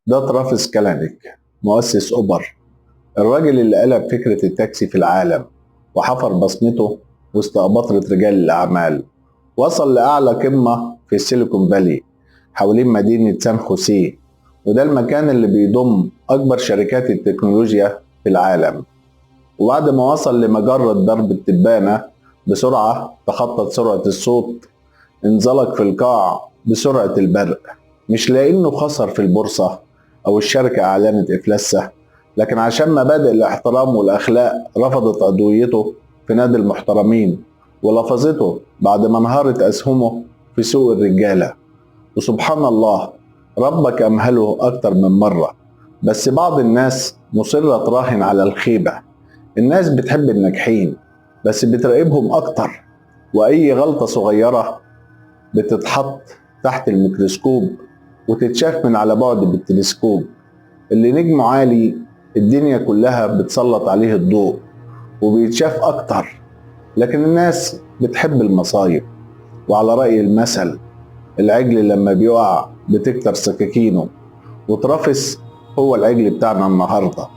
ده ترافيس كالانيك، مؤسس أوبر، الراجل اللي قلب فكرة التاكسي في العالم وحفر بصمته وسط أباطرة رجال الأعمال. وصل لأعلى قمة في السيليكون فالي حوالين مدينة سان خوسيه، وده المكان اللي بيضم أكبر شركات التكنولوجيا في العالم. وبعد ما وصل لمجرة درب التبانة بسرعة تخطت سرعة الصوت، انزلق في القاع بسرعة البرق. مش لأنه خسر في البورصة أو الشركة أعلنت إفلاسها، لكن عشان مبادئ الاحترام والأخلاق رفضت عضويته في نادي المحترمين ولفظته بعد ما انهارت أسهمه في سوق الرجالة. وسبحان الله، ربك أمهله أكتر من مرة، بس بعض الناس مصرة تراهن على الخيبة. الناس بتحب الناجحين بس بتراقبهم أكتر، وأي غلطة صغيرة بتتحط تحت الميكروسكوب وتتشاف من على بعد بالتلسكوب. اللي نجمه عالي الدنيا كلها بتسلط عليه الضوء وبيتشاف أكتر، لكن الناس بتحب المصايب. وعلى رأي المثل، العجل لما بيقع بتكتر سكاكينه، وترافس هو العجل بتاعنا النهارده.